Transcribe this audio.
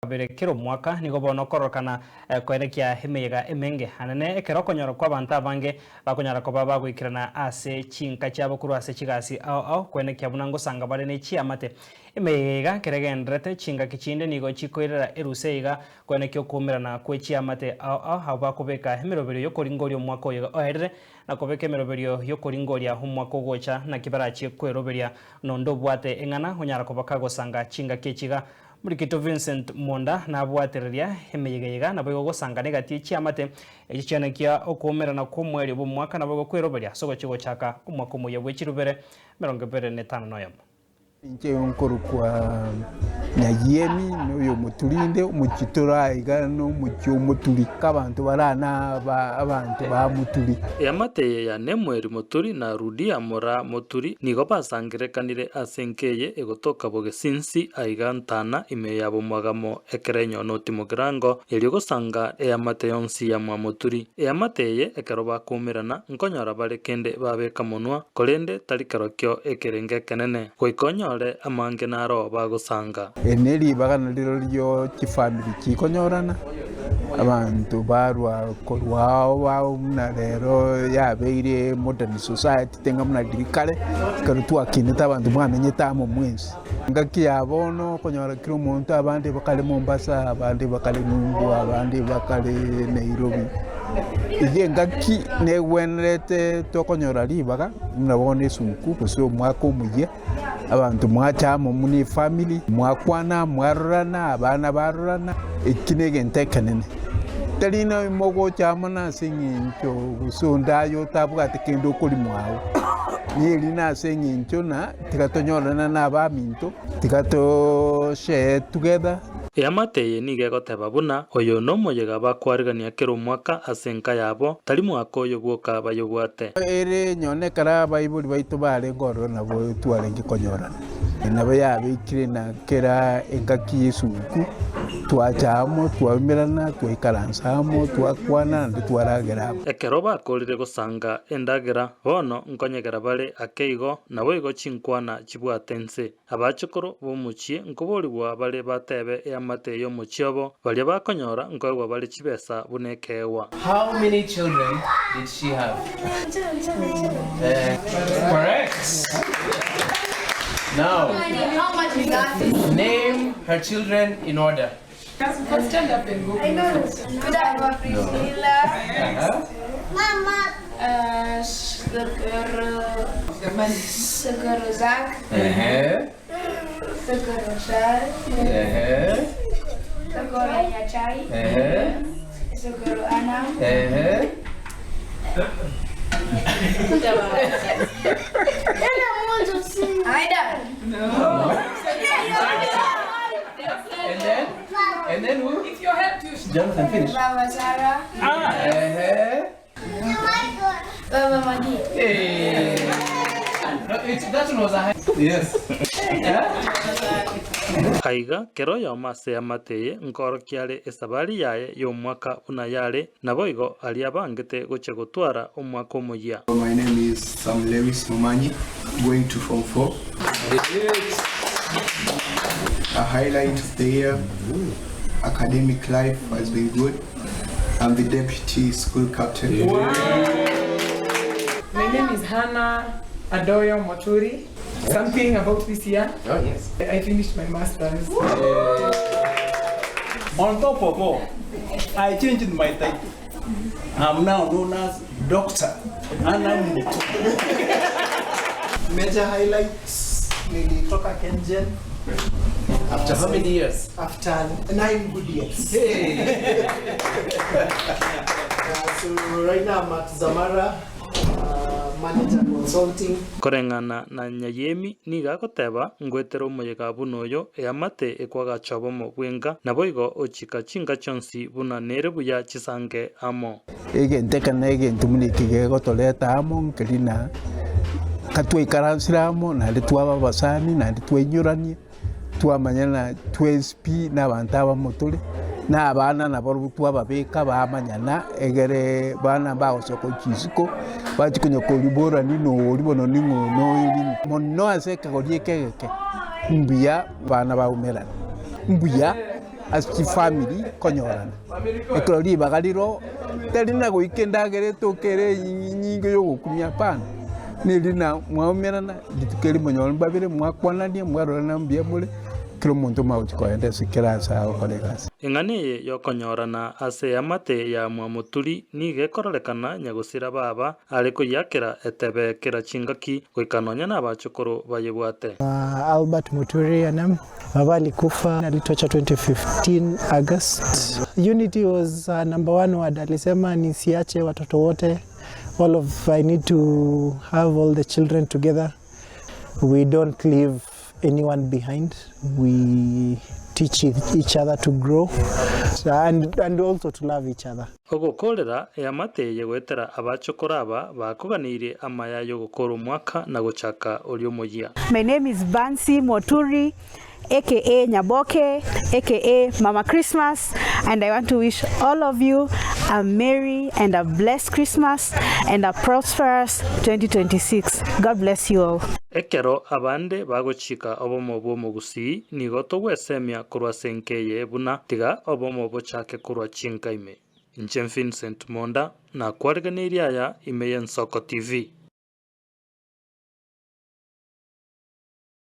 Kabere kera omwaka nigo bono okororokana koerekia emeyega emenge anene ekero okonyora kw'abanto abange bakonyara koba bagoikerana ase chinka chiabo korwa ase chigasi ao ao koenekia buna ngosanga bare ne chiamate. Emeyega iga ekero egendererete chingaki chinde nigo chikoirera erusa iga koenekia okoumerana kwe chiamate ao ao abwo bakobeka emeroberio yokoringoria omwaka oyo oerire na kobeka emeroberio yokoringoria omwaka ogocha naki barachie kweroberia nonde obwate eng'ana onyara koba kagosanga chingaki echi iga Morigeto Vincent Monda nabwatereria emeyega-yega naboigo gosangana egati ye chiamate echio chianekia okoumerana kw'omoerio bw'omwaka naboigo kweroberia ase ogochia gochaka omwaka omoyia bwe chirubere 25. Inche nkorokwa Nyayiemi, na oyo omoturi inde, omochie tore aiga na omochie omoturi, abanto bare aa na abanto ba moturi. Eamate eye ya Nemueli moturi na Rudia mora moturi nigo basangererekanire ase enka eye egotoka bogesinsi aiga ntana ime ya bomwagamo ekerenyo noti mogirango, erio gosanga eamate yonsi ya mwamoturi. Eamate eye ekero bakoumerana nkonyora bare kende babeka monwa, korende tari kerokio ekerenge ekenene, goika onyore amange naro bagosanga. Eri neribaga narirorio chifamiri chikonyorana, abanto barwa korwa ao ao buna rero yabeire modern society tenga buna riria kare, ekero twakinete abanto mwamenyete amo mwensi. Engaki ya bono okonyora kera omonto abande bakare Mombasa, abande bakare Ng'umbu, abande bakare Nairobi. Iga engaki negwenerete tokonyora ribaga buna bono esuguku gose omwaka omoyia, abanto mwacha amo buna efamiri, mwakwana, mwarorana, abana barorana, eki na egento ekenene. Tari ng'a mogocha amo nase eng'encho gose onde aye otabwate kende okorimwa agwo, neri nase eng'encho ng'a tiga tonyorane na abaminto, tiga to share together. Eamate eye nigo egoteba buna oyo nomoyega bakwarigania kera omwaka ase enka yabo, tari mwaka oyo bwoka bayobwate. Ere nyone ekero abaibori baito barenge ororo nabo twarenge konyorana. Nabo yabeikire na kera engaki y'esuguku, twacha amo, twaumerana, twaikaransa amo, twakwana, naende twaragera amo. Ekero bakoorire gosanga endagera, bono nkonyegera bare ake igo, naboigo chinkwana chibwate inse. Abachokoro b'omochie nkoborigwa bare batebe eamate y'omochie obo, baria bakonyora nkoegwa bare chibesa buna ekeegwa. How many children did she have? Correct. Now, name her children in order. And then, and then who? Jonathan, finish. Baba Sarah. Uh-huh. Baba Magi. Hey. No, it's, that one was a high. Yes. Aiga kera oyomo ase eamate eye nkoorokia are esabari yaye y'omwaka buna yare, naboigo aria abangete gochia gotwara omwaka omoyia. My name is Sam Lewis Momanyi, going to form 4. A highlight of the year, academic life has been good. I'm the deputy school captain. My name is Hannah Adoyo Moturi. Something about this year. Oh, yes. I finished my master's. On top of all, I changed my title. I'm now known as Doctor Anna Muturi. Major highlights nilitoka KenGen After how many years? after nine good years. Uh, so right now I'm at Zamara, uh, manager consulting. Koreng'ana na Nyayemi nigo agoteba, Ngoetera omoyega buna oyo, eamate ekwagacha obomo bw'enka, naboigo ochika chinka chionsi buna nere buya chisange amo. Egento eke na egento buna eke gegotoreta amo nkeri na katwaikaransire amo naende twaba abasani naende twainyorania, twamanyana twensi pi na abanto abamo tore, na abana nabarobwo twababeka bamanyana egere bana mbagosoka gochia isiko, bachia konya koriborani na oria bono ning'o noyo ning'o. Mono ase ekegori eke egeke, mbuya abana baumerane, mbuya. Ase chifamiri konyorana, ekero ribaga riro tari na goika endagera etoke ere enyinge yogokumia hapana, neri na mwaumerana rituko erimo nyore mbabere mwakwanania mwarorana mbuya more, kera omonto omagochi kogenda ase kera ase agokora egasi. Eng'ana eye yokonyorana ase eamate ya Mwamoturi nigo ekororekana nyagosira baba are koyiakera etebe kera chingaki goika nonya nabachokoro bayebwate. Albert Muturi NM. Baba alikufa alituacha 2015 August. Unity was number one word. Alisema nisiache watoto wote. All of I need to have all the children together. We don't leave anyone behind. We teach each other to grow and, and also to love each other. Ogokorera eamate eye goetera abachokoro aba bakoganeirie amaya y'ogokora omwaka na gochaka oria omoyia. My name is Bansi Moturi aka Nyaboke aka Mama Christmas and I want to wish all of you a merry and a blessed Christmas and a prosperous 2026. God bless you all. Ekero abande bagochika obomo bw'omogusii, nigo togwesemia korwa ase enka eye buna tiga obomo bochake korwa chinka ime. Inche Vincent Monda, nakwareganeirie aya ime y'Ensoko TV.